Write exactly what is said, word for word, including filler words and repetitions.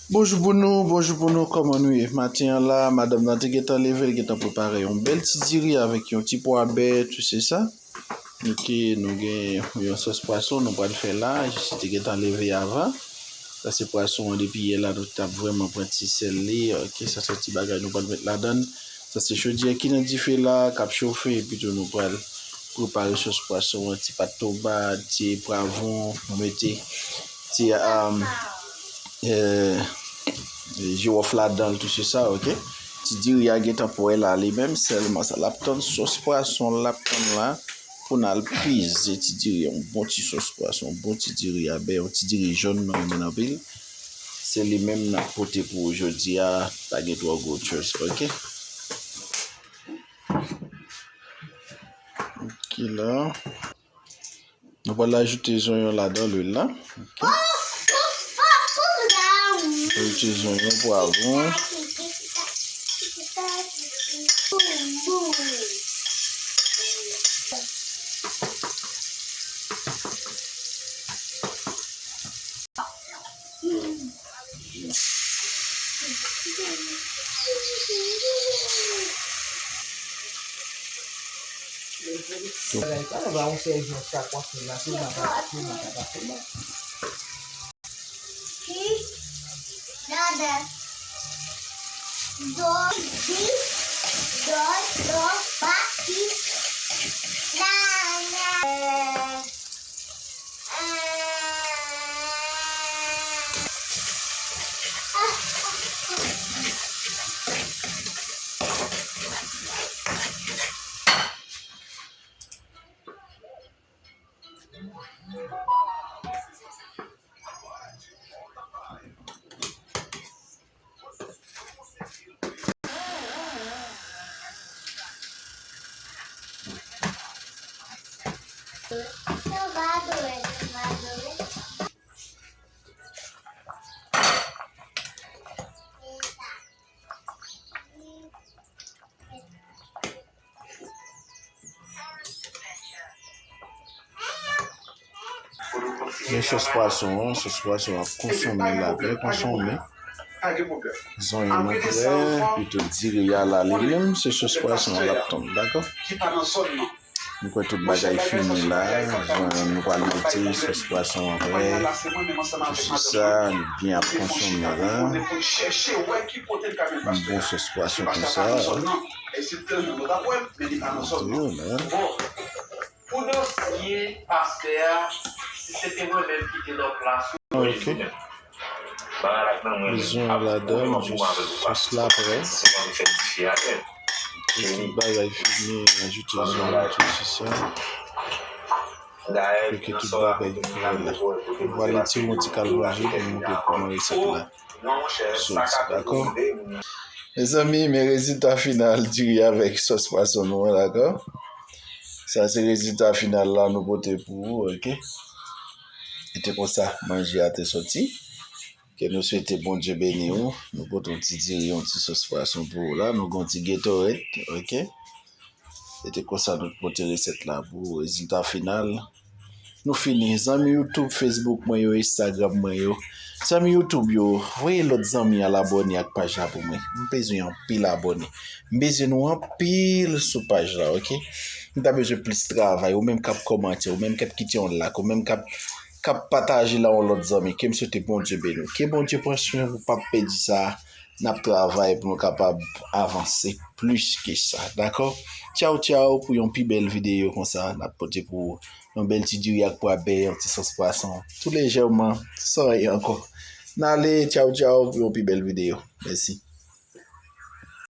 Bonjou pou nou, bonjou pou nou, kòman nou ye? Maten an la, madanm nan te gentan leve, l gentan prepare yon bèl ti diri avèk yon ti pwa bè, tu sais sa. Ok, nou gen yon sòs pwason nou pral fè la, Jesi te gentan leve avan. Sa se pwason an depi yè la, nou t ap vrèman pran ti sèl li, ok, sa se yon ti bagay nou pral met ladan l. Sa se chodyè ki nan dife la, k ap chofe, epi tou nou pral prepare sòs pwason an, ti pat tomat, ti pwavwon, nou mete ti, um, eh, jiwòf ladan l, tu sais sa, ok? Ti diri a gentan pwè la, li menm sèlman sa. L ap tann sòs pwason, l ap tann la pou n al pize ti diri a, yon bon ti sòs pwason, yon bon ti diri a bè, yon ti diri jòn mwen renmen anpil. Se li menm n ap pote pou ou jodi a, pa gen twò gwo chòs, ok? Ok la. Nou pral ajoute zonyon ladan lwil la. Ok. Ajoute zonyon, pwavwon. Men sòs pwason an, sòs pwason an ap konsonmen la, byen konsonmen. Zonyon an prè, epi tou diri a la, li menm, se sòs pwason an l ap tann, dakò? Nou kwè tout bagay fini la, jan nou pral mete sòs pwason an prè, tou se sa, li byen ap konsonmen la. Yon bon sòs pwason konsa. Yo la. Pou dosye pastè a, si se te mwen menm ki te nan plas ou, mwen jis menm. Bezwen ladan, jis sòs la prè. Tout bagay fini, ajoute zonyon, tout se sa. Pou ke tout bagay prè la. Nou pral retire yon ti kal manje pou montre kòman resèt la soti, dakò? Mezanmi, men rezilta final diri avèk sòs pwason nou an, dakò? Sa se rezilta final la nou pote pou ou, ok? E te konsa manje a te soti. Ke nou swete Bondye beni ou. Nou pote yon ti diri, yon ti sòs pwason pou ou la. Nou gen yon ti Gatorade, ok? E te konsa nou pote resèt la pou ou. Rezilta final, nou fini. Zanmi YouTube, Facebook mwen yo, Instagram mwen yo. Zanmi YouTube yo, voye lòt zanmi al abòne ak paj la pou mwen. M bezwen anpil abòne. M bezwen nou anpil sou paj la, ok? M ta bezwen plis travay. Ou menm k ap kòmante, ou menm k ap kite yon like, ou menm k ap, k ap pataje la yon lòt zanmi. Ke m swete Bondye beni w. Ke Bondye pran swen w, ou p ap pèdi sa. N ap travay pou nou kapab avanse plis ke sa, dakò? Tchaw, tchaw, pou yon pi bèl videyo konsa, n ap pote pou ou yon bèl ti diri ak pwa bè, yon ti sòs pwason. Tou lejèman, san anyen ankò. N ale, tchaw, tchaw, pou yon pi bèl videyo. Mèsi.